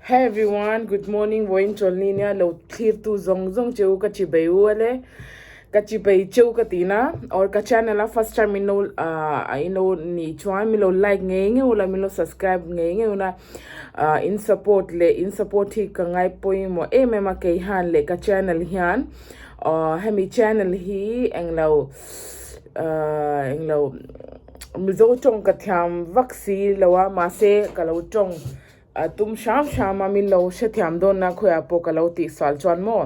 Hey everyone, good morning vawiin chawlhni nia lo thlirtu zawng zawng che u ka chibei u ale ka chibei cheu ka ti na or ka channel a first time in lo ah in lo nih chuan min lo like ngei ngei ula min lo subscribe ngei ngei ula ah in support leh in support hi ka ngai pawimawh em em a kei hian leh ka channel hian ah hemi channel hi englo ah englo Mizo tawng ka thiam vak si lo a mahse ka lo tawng a tum hram hram a min lo hrethiam dawn na khawiah pawh ka lo tih sual chuan maw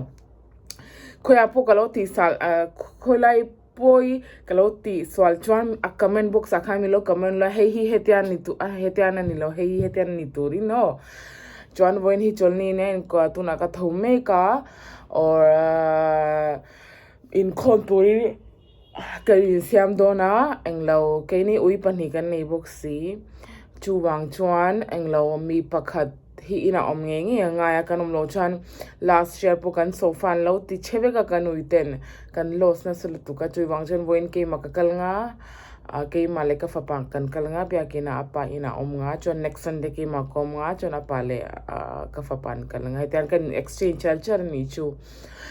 khawiah pawh ka lo tih sual ah khawilai pawi ka lo tih sual chuan a comment box ah khan min lo comment la hei hi hetiang ni tur a hetiang a ni lo hei hi hetiang a ni turin aw chuan vawiin hi chawlhni nen tunah ka tho mek a or inkhawm turin. Ka insiam dawn a, englo keini ui pahnih kan nei bawk si. Chuvang chuan englo mi pakhat hi inah awm ngei ngei a ngai a, kan awm loh chuan last year pawh kan sofa an lo ti chhe vek a kan ui ten kan loss nasa lutuk a, chuvang chuan vawiin keimah ka kal nga ah keimah leh ka fapa kan kal nga biakin ah apa inah awm nga chuan next sunday keimah ka awm nga chuan apa leh ah ka fapa an kal nga hetiang kan in exchange char char a nih chu.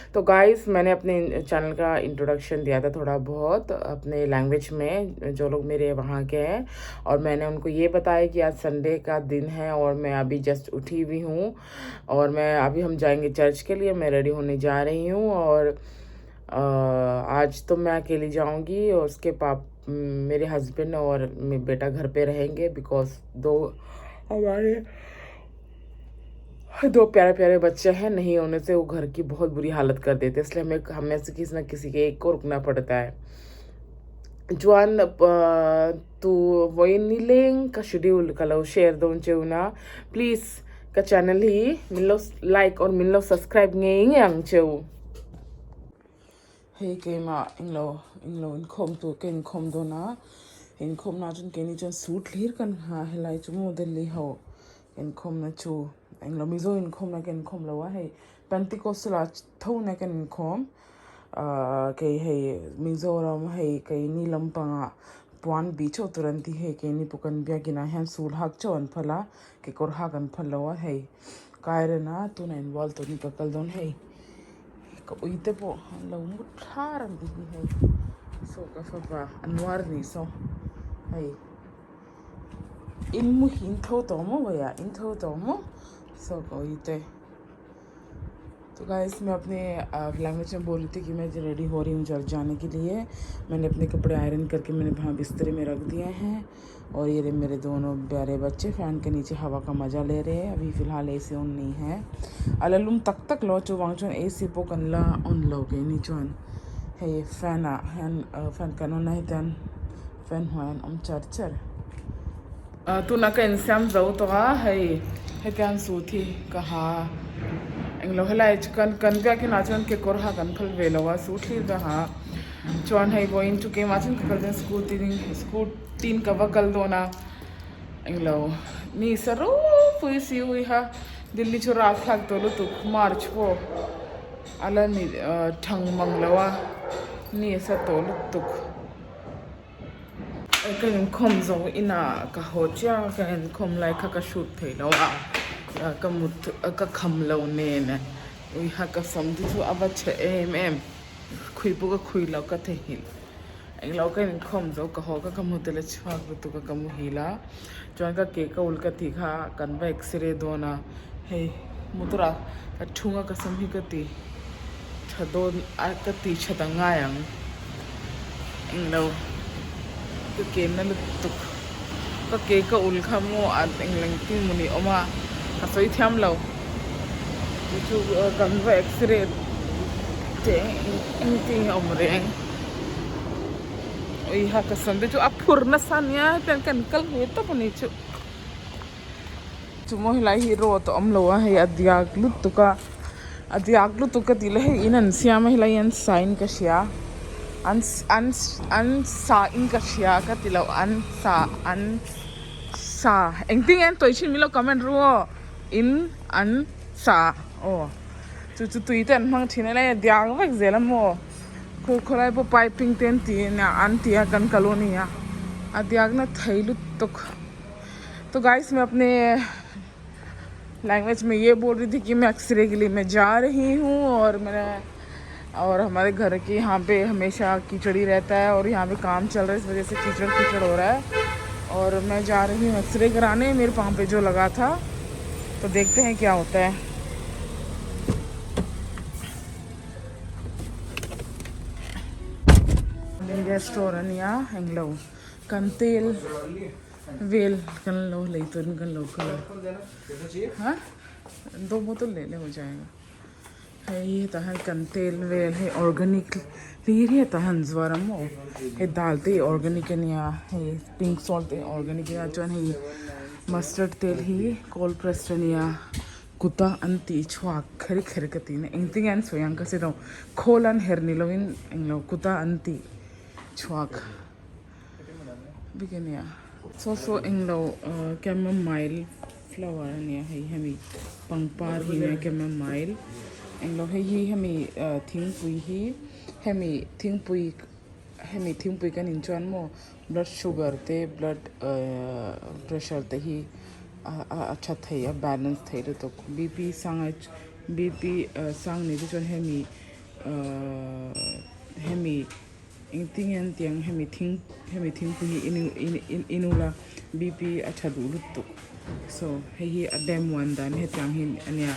तो गाइस मैंने अपने चैनल का इंट्रोडक्शन दिया था थोड़ा बहुत अपने लैंग्वेज में जो लोग मेरे वहाँ के हैं और मैंने उनको ये बताया कि आज संडे का दिन है और मैं अभी जस्ट उठी हुई हूँ और मैं अभी हम जाएंगे चर्च के लिए मैं रेडी होने जा रही हूँ और आज तो मैं अकेली जाऊँगी और उसके पाप मेरे हस्बैंड और मेरे बेटा घर पे रहेंगे because दो हमारे दो प्यारे प्यारे बच्चे हैं नहीं होने से वो घर की बहुत बुरी हालत कर देते हैं इसलिए हमें हमें से किसी ना किसी के एक को रुकना पड़ता है chuan tu vawiin nileng ka schedule ka lo share dawn cheu na please ka channel hi min lo like or min lo subscribe ngei ngei ang cheu. Hei keimah englo englo inkhawm tur ka inkhawm dawn a inkhawm na chuan keini chuan suit hlir kan ha helai chu maw Delhi ho inkhawmna chu englo Mizo inkhawmna ka inkhawm lo a hei Pentecostal ah tho na kan inkhawm ahh kei hei Mizoram hei keini lampangah puan bih chauh tur an ti hei keini pawh kan biakin ah hian sul hak chauh an phal a kekawr hak an phal lo a hei kairena tunah inbual turin ka kal dawn hei ka ui te pawh an lo mut thlar an ti hi hei saw ka fapa a nuar a nih saw hei. In mu hi in tho tawh maw vawiah in tho tawh maw saw ka ui te तो गाइस मैं अपने लैंग्वेज में बोल रही थी कि मैं रेडी हो रही हूँ चर्च जाने के लिए मैंने अपने कपड़े आयरन करके मैंने वहाँ बिस्तरे में रख दिए हैं और ये रहे मेरे दोनों प्यारे बच्चे फ़ैन के नीचे हवा का मज़ा ले रहे हैं अभी फ़िलहाल ए सी ऑन नहीं है ala lum tak tak lo chuvang chuan AC pawh kan la on lo keini chuan hei fan ah hian fan kan on a hetiang fan hnuaiah an awm char char. Tunah ka insiam zo tawh a hei hetiang suit hi ka ha englo helai chu kan kan biakin ah chuan kekawr ha kan phal ve lo a suit hlir ka ha chuan hei vawiin chu keimah chuan ka kal dawn scooty scooty in ka va kal dawn a englo mi sa ropui si ui kha Delhi chu ralthlak tawh lutuk March pawh a la ni thang mang lo a ni a sa tawh lutuk. Ka inkhawm zo inah ka haw chiang a ka inkhawm lai kha ka shoot thei lo a ka mut ka kham lo nen ui ha ka sam te chu a va chhe em em khui pawh ka khui lo ka theihnghilh englo ka inkhawm zo ka haw ka ka mu tel a chhuak lutuk a ka muhil a chuan ka ke ka ul ka tih kha kan va x-ray dawn a hei motor ah ka thung a ka sam hi ka ti tha dawn a ka ti tha ta ngai ang englo ka ke na lutuk ka ke ka ul kha maw a engleng tin mawni awm a ka sawi thiam lo chu chu kan va x-ray teh engtin nge awm reng ui ha ka sam te chu a phur nasa ania hetiang kan kal ve tawp ani chu. Chu maw helai hi road a awm lo a hei a diak lutuk a a diak lutuk ka tih leh hei in an siam a helai hi an sa in ka hria an an an sa in ka hria ka ti loh an sa an sa engtin nge an tawi thin milo comment ru aw in an sa aw chu chu tui te an hmang thin a helai a diak vek zel a maw khaw khawlai pawh piping te an ti an ti a kan kal aw nia a diak na thei lutuk. तो guys मैं अपने Language में ये बोल रही थी कि मैं एक्सरे के लिए मैं जा रही हूँ और मेरा और हमारे घर के यहाँ पे हमेशा कीचड़ ही रहता है और यहाँ पे काम चल रहा है, इस वजह से कीचड़ कीचड़ हो रहा है और मैं जा रही हूँ एक्सरे कराने, मेरे पाँव पे जो लगा था, तो देखते हैं क्या होता है। Restaurant nia englo kan tel vel kan lo lei turin kan lo kal a ha do bottle le le ho जाएगा hei hetah hian kan tel vel hei organic hlir hi hetah hian an zuar a maw hei dal te hi organic ania hei pink salt te hi organic ania chuan hei mustard tel hi cold pressed ania kuta an tih chhuak kher kher ka tih na engtin nge an sawi ang ka hre lo khawl an her ni lovin englo kuta an tih chhuak bik ania saw saw englo chamomile flower ania hei hemi pangpar hi nia chamomile englo hei hi hemi thingpui hi hemi thingpui hemi thingpui kan in chuan maw blood sugar te blood pressure te hi a tha thei a balance thei lutuk bp sang ai bp sang nei te chuan hemi hemi engtin nge an tih ang hemi thing hemi thingpui hi in in ula bp a tha duh lutuk so hei hi a dam one dan hetiang hi ania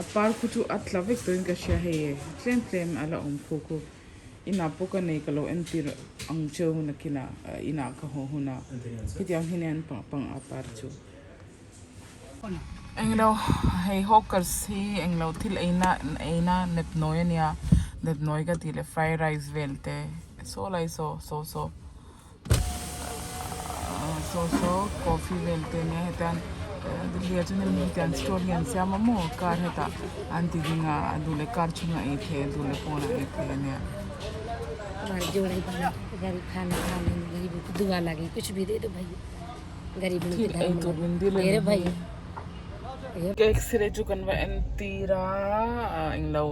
a par khu chu a tla vek tawhin ka hria hei tlem tlem a la awm khu khu. Inah pawh ka nei ka lo entir ang cheu nakinah inah ka haw hunah hetiang hi nen pang pang a par chu. Englo hei hawkers hi englo thil eina eina nepnawi ania nepnawi ka tih leh fried rice vel te saw lai saw saw saw saw saw coffee vel te ania hetiang Delhi ah chuan hemi hetiang store hi an siam a maw car hetah an ti ding a a duh leh car chhungah ei thei a duh leh pawnah ei thei ania. Thil ei tur min dil a ni hi. Ka x-ray chu kan va entir a englo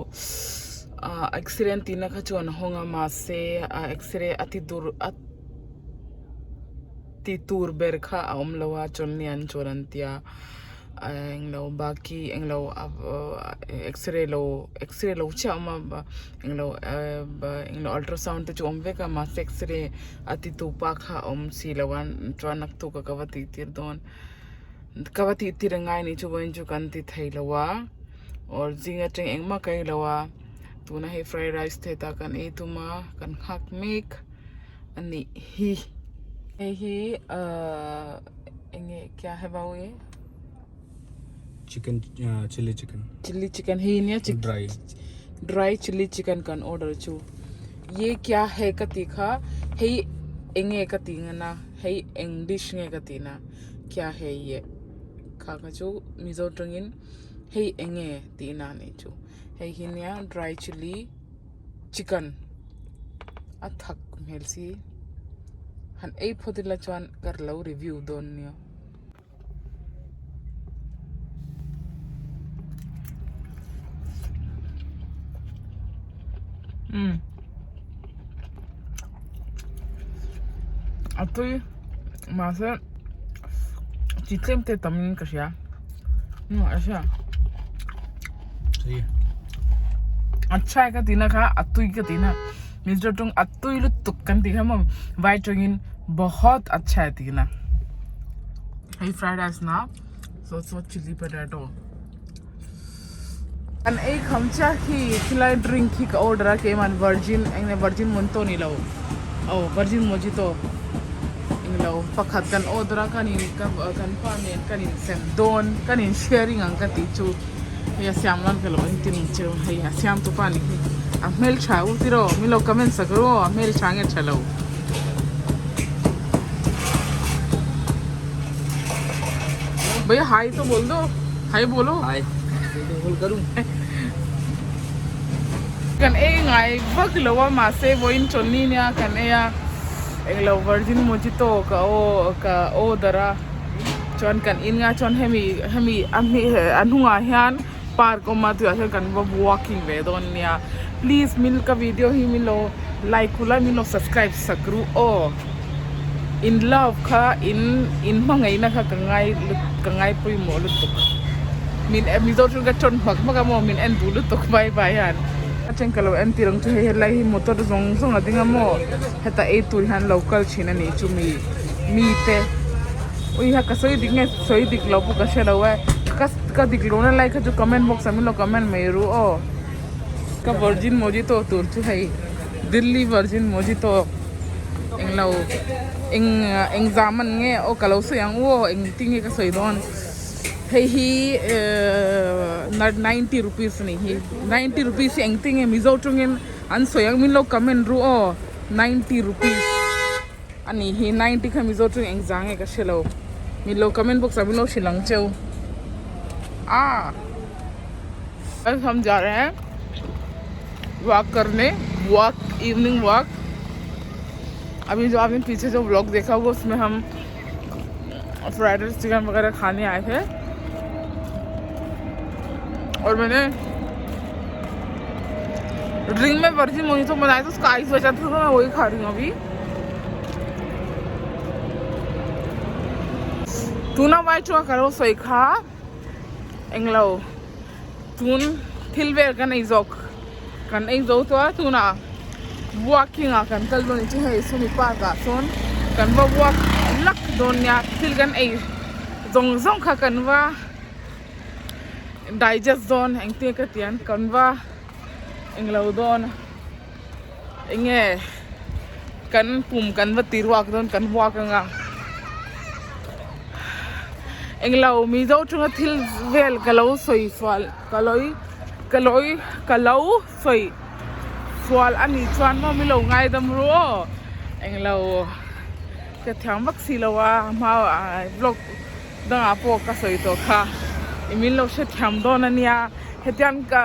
x-ray an tihna kha chu an hawng a mahse x-ray a ti dur a ti tur ber kha a awm lo a chawlhni an chawl an tia englo baki englo x-ray lo x-ray lo chiah a awm a englo englo ultrasound te chu a awm vek a mahse x-ray a ti tu pa kha a awm si lo a chuan naktuk ah ka va tih tir dawn. Ka va tih tir angai anih chu vawiin chu kan ti thei lo a or zing atang engmah ka ei lo a tuna hei fried rice te ta kan ei tum a kan nghak mek anih hi. Hei hi ahh enge kya hai bau ye? Chicken chilli chicken. Chilli chicken hei nia dry dry chilli chicken kan order chu ye kya hai ka tih kha hei enge ka tih ngan a hei eng dish nge ka tih na. Kya hai ye kha kha chu mizo tawngin hei eng nge tih na anih chu hei hi nia dry chilli chicken a thak hmel si han ei phawt ila chuan ka lo review dawn nia. Umm a tui mahse chi tlem te tam in ka hria acha acha ka tih na kha a tui ka tih na mizo tawng a tui lutuk kan tih kha maw vai tawngin bahut acha tih na hei fried rice na saw saw chilli potato. An ei kham chiah khi khilai drink khi ka order a keiman virgin eng nge virgin mojito ni lo aw virgin mojito eng lo pakhat kan order a kan in ka kan pa nen kan in sem dawn kan in sharing ang ka tih chu hei a siam lan ka lo entir ang cheu hei a siam tu pa ni hi a hmeltha u tiraw min lo comment sak ru aw a hmeltha nge tha lo. भैया हाय तो बोल दो हाय बोलो हाय बोल करूं kan ei ngai vak lo a mahse vawiin chawlhni nia kan ei a englo virgin mojito ka aw ka order a chuan kan in nga chuan hemi hemi a a hnungah hian park awm a tuiah hian kan va walking ve dawn nia please min ka video hi min lo like ula min lo subscribe sak ru aw in love kha in in hmangaihna kha ka ngai ka ngai pawimawh lutuk. Min Mizo chu ka tawn hmak hmak a maw min en duh lutuk vai vai hian. A then ka lo en tir ang chu hei helai hi motor zawng zawng a ding a maw heta ei tur hian lo kal thin a nih chu mi mi te ui ha ka sawi dik nge sawi dik lo pawh ka hre lo e ka ka dik lo na lai kha chu comment box ah min lo comment mai ru aw ka virgin mojito tur chu hei Delhi virgin mojito englo eng eng zam an nge aw ka lo sawi ang u aw engtin nge ka sawi dawn. Hei hi ehh ninety rupees a nih hi ninety rupees hi engtin nge mizo tawngin an sawi ang min lo comment ru aw ninety rupees a nih hi ninety kha mizo tawng engzah nge ka hre lo min lo comment box ah min lo hrilh ang cheu ah hum ja rahe hain walk karne walk evening walk abhi jo aapne piche jo vlog dekha wo usme hum fried rice chicken वगैरह खाने आए थे और मैंने drink में virgin mojito बनाया तो उसका आइस बचा था तो मैं वही खा रही हूँ अभी tuna vai chu ka lo sawi kha englo tun thil vel kan ei zawk kan ei zo tawh a tunah walking ah kan kal dawn chu hei sawmi park ah sawn kan va walk lak dawn nia thil kan ei zawng zawng kha kan va digest dawn engtin ka ti ang kan va englo dawn enge kan pum kan va ti ruak dawn kan walk anga englo mizo chunga thil vel ka lo sawi sual ka lo ka lo ka lo sawi sual a nih chuan maw milo ngaidam ru aw englo ka thiam vak si lo a hma ah vlog dangah pawh ka sawi tawh kha i min lo hrethiam dawn a nia hetiang ka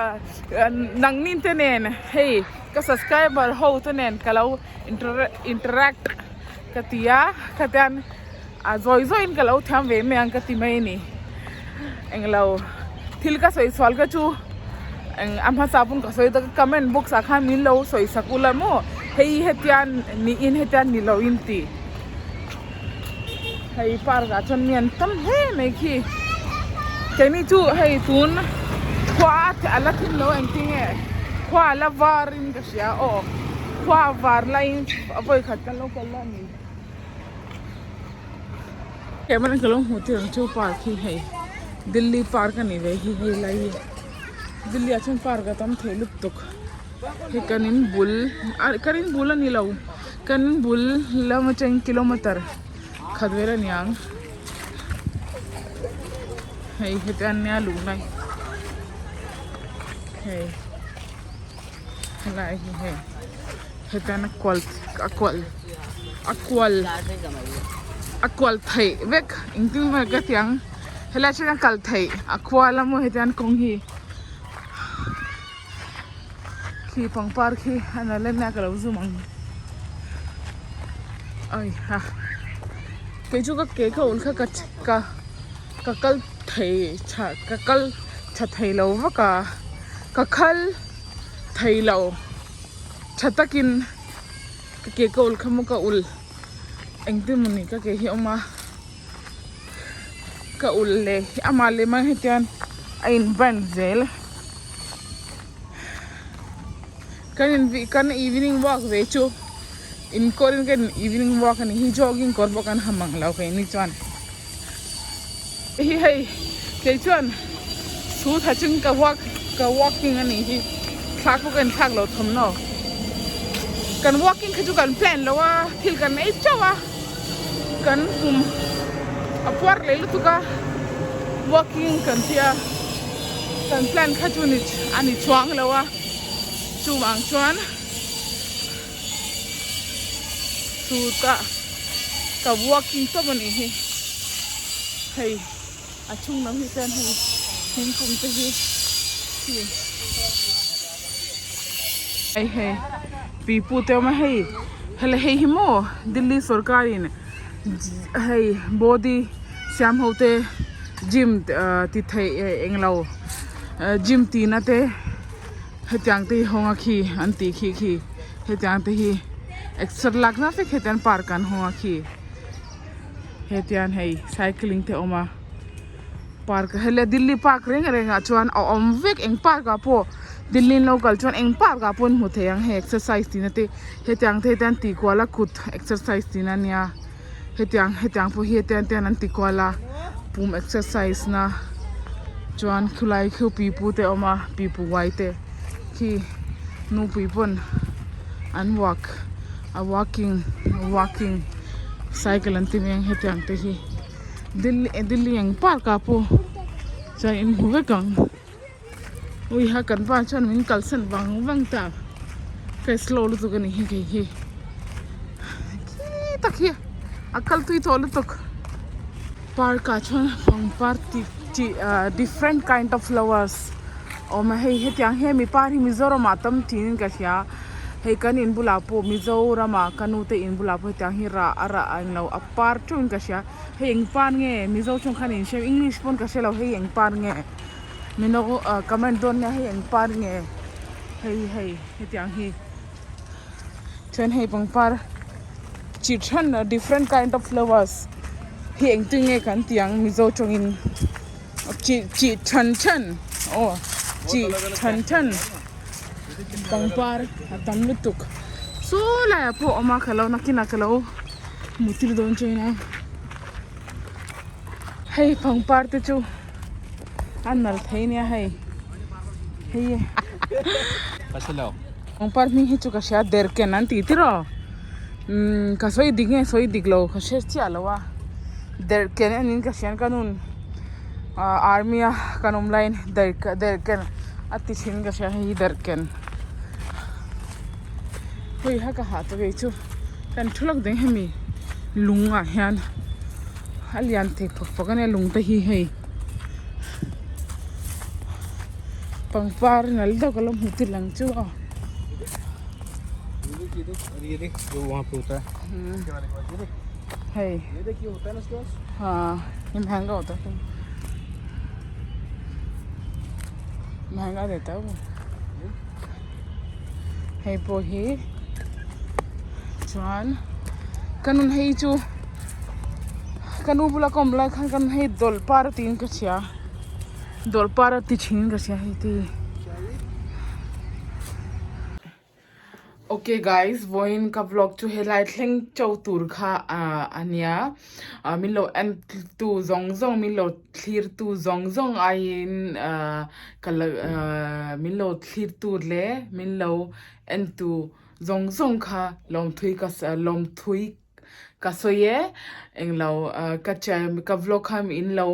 nangni te nen hei ka subscriber ho te nen ka lo interact ka ti a khatiang a zawi zawiin ka lo thiam ve mai ang ka ti mai a ni englo thil ka sawi sual ka chu eng a hmasa pawn ka sawi tak a comment box ah khan min lo sawi sak ula maw hei hetiang niin hetiang ni lo in tih hei park ah chuan mi an tam hle mai khi keini chu hei tun khua a la thim lo engtin nge khua a la var in ka hria aw khua a var laiin a vawikhat kan lo kal la a ni. Camera ka lo hmuh tir ang chu park hi hei Delhi park a ni ve hi hei lai hi Delhi ah chuan park a tam thei lutuk hei kan in bul ah kan in bul a ni lo kan in bul lam atangin kilometer khat vel a ni ang hei heti a nia luh lai hei helai hi hei. Hetian a kual a kual a kual a kual theih vek engtin nge ka ti ang helai atangin a kal theih a kual a maw hetian kawng hi khi pangpar khi a nalh em a ka lo zoom ang ai ha kei chu ka ke ka ul kha ka ka ka kal thei tha ka kal tha thei lo vak a ka khal thei lo. Tha takin ka ke ka ul kha maw ka ul engtin mawni ka ke hi a awm a ka ul leh amah leh mai hetiang a in burn zel kan in vih kan evening walk ve chu in kawr in kan evening walk a ni hi jogging kawr pawh kan ha mang lo keini chuan hi hei kei chuan chu tha chung ka walk ka walking a nih hi thlak pawh ka inthlak lo thawmhnaw kan walking kha chu kan plan lo a thil kan ei teuh a kan pum a puar leh lutuk a walking kan tia kan plan kha chu a ni chuang lo a chuvang chuan. Chutah ka walking tawp a nih hi hei a chhung lam hi chuan hei thingkung te hi hei hei pipu te awm a hei helai hei hi maw Delhi sawrkar in hei body siam ho te gym ti theih englo gym tihna te. Hetiang te hi hawng a khi an tih khi khi hetiang te hi exer lak na vek hetiang park an hawng a khi hetiang hei cycling te a awm a. Park helai Delhi park reng reng ah chuan a awm vek eng park ah pawh Delhi an lo kal chuan eng park ah pawh an hmu thei ang hei exercise tihna te hetiang te hian tih kual a kut exercise tihna ania hetiang hetiang pawh hi hetiang te hian an ti kual a pum exercise na chuan khulai khu pipu te a awm a pipu uai te khi nupui pawn an walk a walking walking cycle an ti mai ang hetiang te hi. Delhi Delhi ang park ah pawh chuan in hmu vek ang ui ha kan pa chuan min kalsan vang vang ta ka slow lutuk a ni hi kei hi khi tak hi a kal tui tawh lutuk park ah chuan pangpar tih tih ah different kind of flowers a awm a hei hetiang hian mi par hi Mizoram ah tam tiin ka hria. Hei kan in bulah pawh Mizoram ah ka nu te in bulah pawh hetiang hi rah a rah a englo a par teuhin ka hria hei eng par nge Mizo chhung khan in hria English pawn ka hrelo hei eng par nge mino ah comment dawn nia hei eng par nge hei hei hetiang hi chuan hei pangpar chi then different kind of flowers hi engtin nge kan tih ang Mizo tawngin chi chi then then aw chi then then. Pangpar a tam lutuk saw laiah pawh a awm a ka lo nakinah ka lo hmu tir dawn chain a hei pangpar te chu a nal thei nia hei hei pangpar hming hi chu ka hria derhken an tih tir aw umm ka sawi dik nge sawi dik lo ka hre chiah lo a derhken a niin ka hria ka nun. Ahh army a kan awm laiin derhken a ti thin ka hria hei hi derhken hei ha ka hah ta vei chu kan thu lawk ding hemi lung ah hian a lian thei phawk phawk ania lung te hi hei pangpar nal deuh ka lo hmu tir lang chu aw. Hei हाँ ये महंगा होता है महंगा देता है वो hei pawh hi chuan ka nun hei chu ka nu bula ka awm lai khan ka nun hei dawlh par tiin ka hria dawlh par a ti thin ka hria hei te hi. Ok guys vawiin ka vlog chu helai thleng cho tur kha ah ania ah min lo en tu zawng zawng min lo thlir tu zawng zawng aiin ah ka la ah min lo thlir tu leh min lo en tu zawng zawng kha lawmthui ka lawmthui Ka sawi e, englo ka ka vlog kha min lo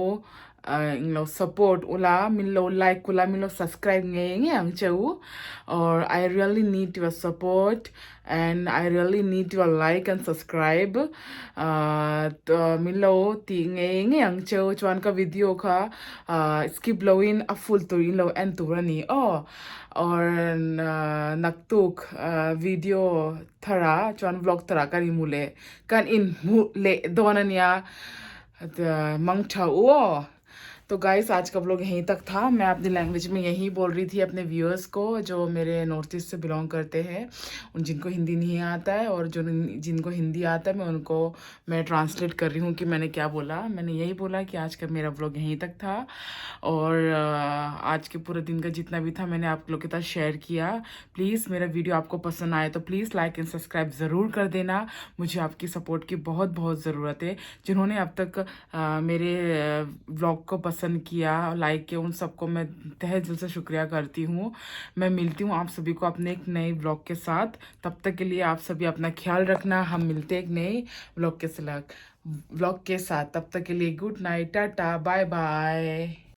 englo support ula, min lo like ula, min lo subscribe ngei ngei ang che u or I really need your support and I really need your like and subscribe min lo tih ngei ngei ang che u chuan ka video kha skip lo in a full tur in lo en tur a ni aw or naktuk video Thara chuan vlog thara kan inhmu leh kan inhmu leh dawn ania mangtha u aw तो गाइस आज का व्लॉग यहीं तक था। मैं अपनी लैंग्वेज में यही बोल रही थी अपने व्यूअर्स को जो मेरे नॉर्थ ईस्ट से बिलोंग करते हैं, उन जिनको हिंदी नहीं आता है और जो जिनको हिंदी आता है मैं उनको मैं ट्रांसलेट कर रही हूँ कि मैंने क्या बोला। मैंने यही बोला कि आज का मेरा व्लॉग यहीं तक था और आज के पूरे दिन का जितना भी था मैंने आप लोग के साथ शेयर किया। प्लीज़ मेरा वीडियो आपको पसंद आए तो please like and subscribe ज़रूर कर देना। मुझे आपकी सपोर्ट की बहुत बहुत ज़रूरत है। जिन्होंने अब तक मेरे व्लॉग को पसंद किया, लाइक किया, उन सबको मैं तहे दिल से शुक्रिया करती हूँ। मैं मिलती हूँ आप सभी को अपने एक नए व्लॉग के साथ। तब तक के लिए आप सभी अपना ख्याल रखना। हम मिलते हैं एक नए व्लॉग के साथ। तब तक के लिए good night, tata, bye bye.